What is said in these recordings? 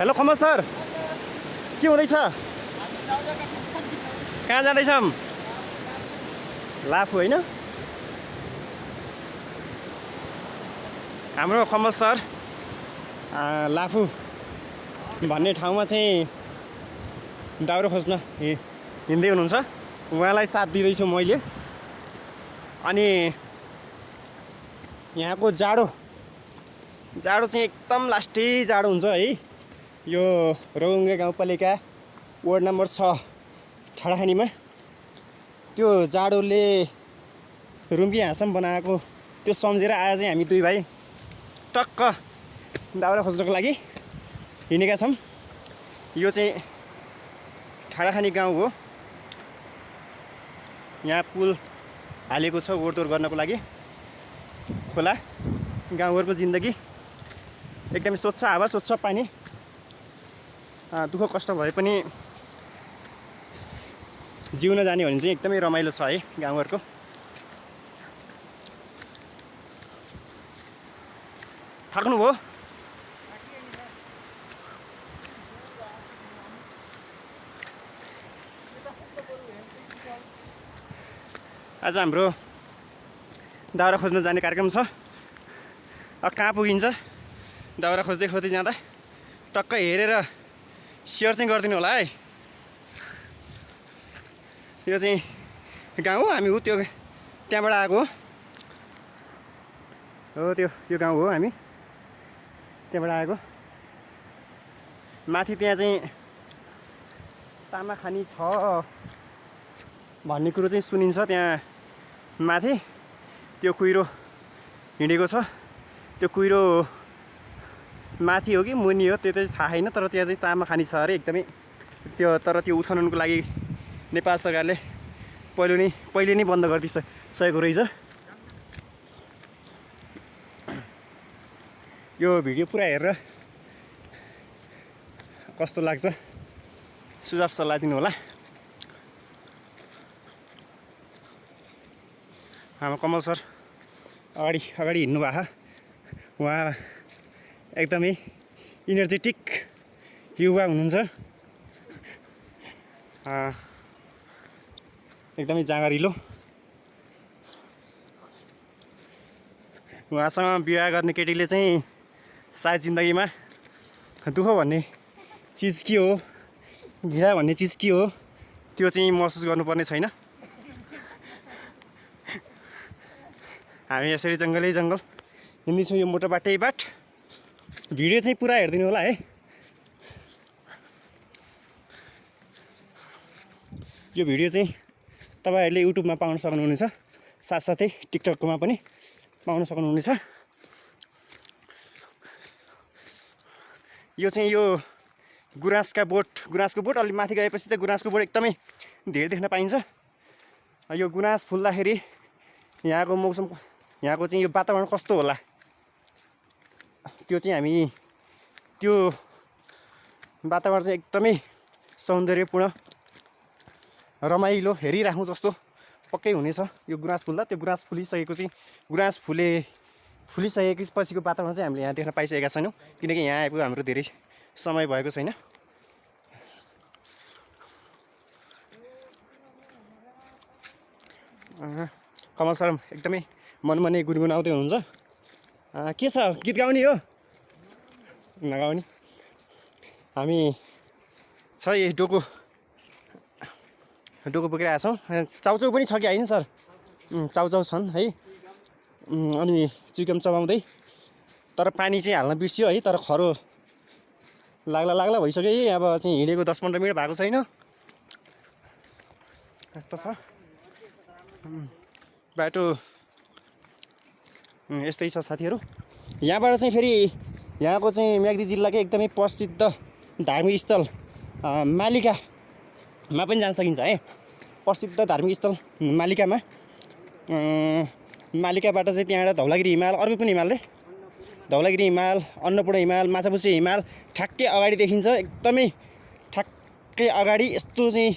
Hello खमल sir, के हुँदैछ? कहाँ जाँदैछौँ? लाफु होइन? हाम्रो खमल सर लाफु भन्ने ठाउँमा चाहिँ दाउरा खोज्न हिँड्दै हुनुहुन्छ। उहाँलाई साथ दिँदैछु मैले। अनि यहाँको जाडो चाहिँ एकदम लास्टै जाडो हुन्छ है। यो रौङ्गे गाउँपालिका वार्ड नम्बर 6 ठाडाखानीमा त्यो जाडोले रुम्की हाँसम बनाएको त्यो सम्झेर आज चाहिँ हामी दुई भाइ टक्क दाउरा खोज्नको लागि हिँडेका छौँ। यो चाहिँ ठाडाखानी गाउँ हो। यहाँ पुल हालेको छ ओहोरदोहोर गर्नको लागि। खोला गाउँहरूको जिन्दगी एकदमै स्वच्छ हावा, स्वच्छ पानी। दुःख कष्ट भए पनि जिउन जाने भने चाहिँ एकदमै रमाइलो छ है गाउँहरूको। थाक्नुभयो? आज हाम्रो दाउरा खोज्न जाने कार्यक्रम छ। कहाँ पुगिन्छ दाउरा खोज्दै खोज्दै जाँदा टक्क हेरेर सेयर चाहिँ गरिदिनु होला है। यो चाहिँ गाउँ हो, हामी हो त्यो त्यहाँबाट आएको हो। त्यो गाउँ हो, हामी त्यहाँबाट आएको। माथि त्यहाँ चाहिँ तामाखानी छ भन्ने कुरो चाहिँ सुनिन्छ। त्यहाँ माथि त्यो कुहिरो हिँडेको छ। त्यो कुहिरो माथि हो कि मुनि हो त्यो चाहिँ थाहा छैन, तर त्यहाँ चाहिँ तामाखानी छ अरे एकदमै। तर त्यो उत्खननको लागि नेपाल सरकारले पहिले नै बन्द गरिदिइसकेको रहेछ। यो भिडियो पुरा हेरेर कस्तो लाग्छ सुझाव सल्लाह दिनु होला। हाम्रो कमल सर अगाडि हिँड्नु भएको छ। उहाँ एकदमै इनर्जेटिक युवा हुनुहुन्छ। एकदमै जाँगरिलो। उहाँसँग विवाह गर्ने केटीले चाहिँ सायद जिन्दगीमा दुःख भन्ने चिज के हो, घृणा भन्ने चिज के हो त्यो चाहिँ महसुस गर्नुपर्ने छैन। हामी यसरी जङ्गलै जङ्गल हिँड्दैछौँ यो मोटो बाटै बाट। भिडियो चाहिँ पुरा हेरिदिनु होला है। यो भिडियो चाहिँ तपाईँहरूले युट्युबमा पाउन सक्नुहुनेछ, साथसाथै टिकटकमा पनि पाउन सक्नुहुनेछ। यो चाहिँ यो गुराँसको बोट अलि माथि गएपछि त गुराँसको बोट एकदमै धेरै देख्न पाइन्छ। यो गुराँस फुल्दाखेरि यहाँको मौसम, यहाँको चाहिँ यो वातावरण कस्तो होला त्यो चाहिँ हामी त्यो वातावरण चाहिँ एकदमै सौन्दर्यपूर्ण रमाइलो हेरिराख्नु जस्तो पक्कै हुनेछ। यो गुराँस फुल्दा त्यो गुराँस फुलिसकेपछिको वातावरण चाहिँ हामीले यहाँ देख्न पाइसकेका छैनौँ, किनकि यहाँ आइपुग्यो हाम्रो धेरै समय भएको छैन। कमल सर एकदमै मनमनै गुनगुनाउँदै हुनुहुन्छ। के छ, गीत गाउने हो? नगाउने। हामी छ यही डोको बोकेर आएको छौँ। चाउचाउ पनि छ कि होइन सर? चाउचाउ छन् है। अनि चुइकम चबाउँदै, तर पानी चाहिँ हाल्न बिर्सियो है। तर खरो लाग्ला भइसक्यो है। अब चाहिँ हिँडेको 10-15 मिनट भएको छैन। यस्तो छ बाटो, यस्तै छ साथीहरू। यहाँबाट चाहिँ फेरि यहाँको चाहिँ म्याग्दी जिल्लाकै एकदमै प्रसिद्ध धार्मिक स्थल मालिकामा पनि जान सकिन्छ है। प्रसिद्ध धार्मिक स्थल मालिकाबाट चाहिँ त्यहाँबाट धौलागिरी हिमाल, अर्को कुन हिमाल रे? धौलागिरी हिमाल, अन्नपूर्ण हिमाल, माछापुच्छ्रे हिमाल ठ्याक्कै अगाडि देखिन्छ। एकदमै ठ्याक्कै अगाडि यस्तो चाहिँ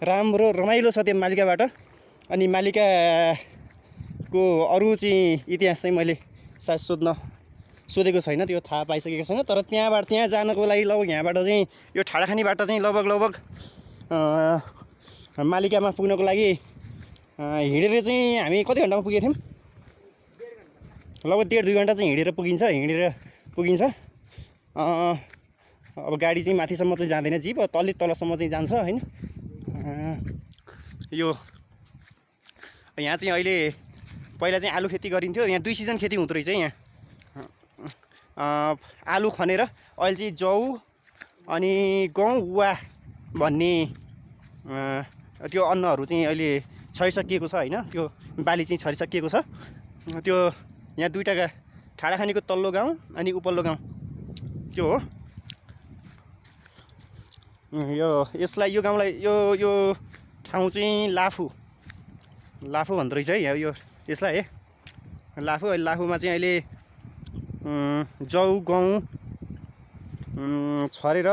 राम्रो रमाइलो छ त्यो मालिकाबाट। अनि मालिकाको अरू चाहिँ इतिहास चाहिँ मैले सायद सोध्न सोधेको छैन, त्यो थाहा पाइसकेको छैन। तर त्यहाँ जानको लागि लगभग यहाँबाट चाहिँ यो ठाडाखानीबाट चाहिँ लगभग मालिकामा पुग्नको लागि हिँडेर चाहिँ हामी कति घन्टामा पुगेको थियौँ? लगभग 1.5-2 घन्टा चाहिँ हिँडेर पुगिन्छ। अब गाडी चाहिँ माथिसम्म चाहिँ जाँदैन, जिप तलसम्म चाहिँ जान्छ होइन। यो यहाँ चाहिँ अहिले पहिला चाहिँ आलु खेती गरिन्थ्यो। यहाँ 2 सिजन खेती हुँदो रहेछ यहाँ। आलु खनेर अहिले चाहिँ जौ अनि गहुँ गुवा भन्ने त्यो अन्नहरू चाहिँ अहिले छरिसकिएको छ होइन। त्यो बाली चाहिँ छरिसकिएको छ। त्यो यहाँ दुईवटा ठाडाखानीको तल्लो गाउँ अनि उपल्लो गाउँ त्यो हो। यो गाउँलाई यो ठाउँ चाहिँ लाफु भन्दो रहेछ है यो यसलाई है। लाफुमा चाहिँ अहिले जौ गहुँ छरेर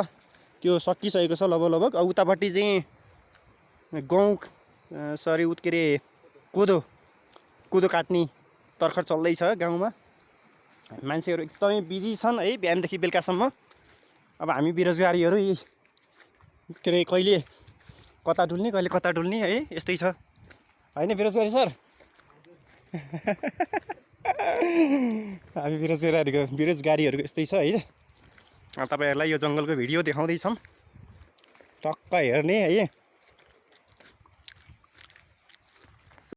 त्यो सकिसकेको छ लगभग। अब उतापट्टि चाहिँ गहुँ के अरे कोदो काट्ने तर्खर चल्दैछ गाउँमा। मान्छेहरू एकदमै बिजी छन् है बिहानदेखि बेलुकासम्म। अब हामी बेरोजगारीहरू के अरे कहिले कता डुल्ने है यस्तै छ होइन बेरोजगारी सर? हामी बेरोजगारीहरूको यस्तै छ है। तपाईँहरूलाई यो जङ्गलको भिडियो देखाउँदैछौँ, टक्क हेर्ने है।